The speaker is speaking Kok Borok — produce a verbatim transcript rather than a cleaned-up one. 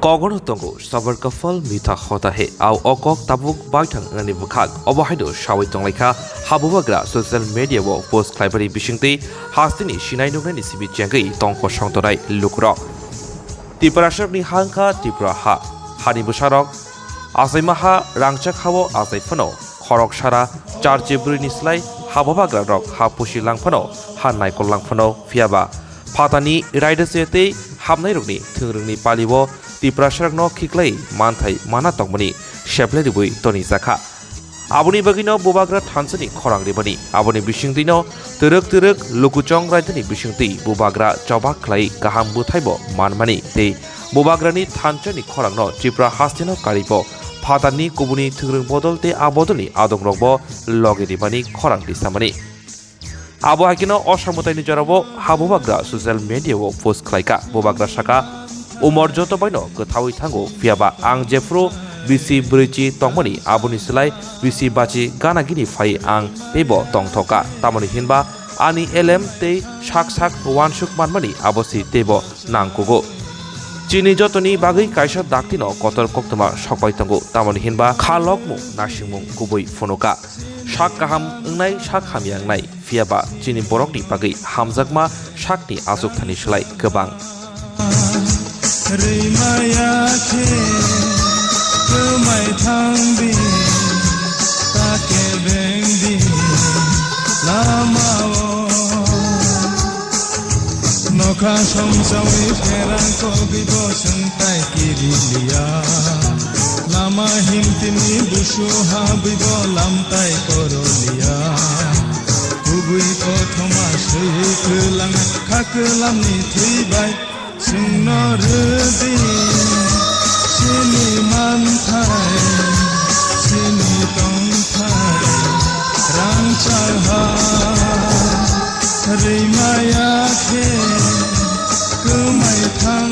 Kogono tongo sabar kafal mitha hota he, au o kok tabuk baithang wngnani bwkhak. Obo haino sawi tonglaikha habubagra social media o post khlaibani bisingtwi hasteni sinai nuknaini simi chengwi tongkosong tonai lukurok. Tiprasarokni ha wngkha Tripura ha, hani bwsarok achaimaha rangchak hao achai phano khorok sara charchi bwrwini slai habubagrarok ha pusi lang phano ha naikol lang phano, phiyaba phatani raida se tei hamnairokni thwngrwngni palio Tiprasarokno khiklai manthai mana tongmani seplai rwui tonijakha. Aboni bagwino bubagra thansani khorang rimani, aboni bisingtwino twrwk twrwk lukuchong raidani bisingtwi bubagra chobak khlai kaham bwthaibo manmani tei bubagrani thansani khorangno Tripura hasteno karibo phatarni kubuni thwngrwng bodol tei a bodolni adongrokbo logi rimani khorang tisamani. Abo hai kheno o samwtaini jorao habubagra social media o post khlaikha. Bubagra sakha, umor joto baino kwthaui thango, phiyaba ang jephru bisi bwrwichi tongmani, aboni slai bisi bachi gana gini phai ang teibo tongthokha. Tamoni hinba ani elem tei sak sak uansuk manmani abosi teibo nangkugo. Chini jotoni bagwi kaisa daktino kotor koktwma sokpai tongo, tamoni hinba kha lokmung naisingmung kubui phunukha. Sak kaham wngnai, sak hamya wngnai, phiyaba chini borokni bagwi hamjakma sakni achukthani slai kwbang. Rimaya khe kwmai thangdi, ta kebengdi lamao. Nokha somsawi pherang kogwi bo swngtai kiriliya. Lama himtini busu habwi bo lamtai koroliya. Kubui kothoma swi kwlang kha kwlamni thwi bai. Chwngno rwdi chini manthai, chini tongthai, rangchak ha rimaya khe kwmai thang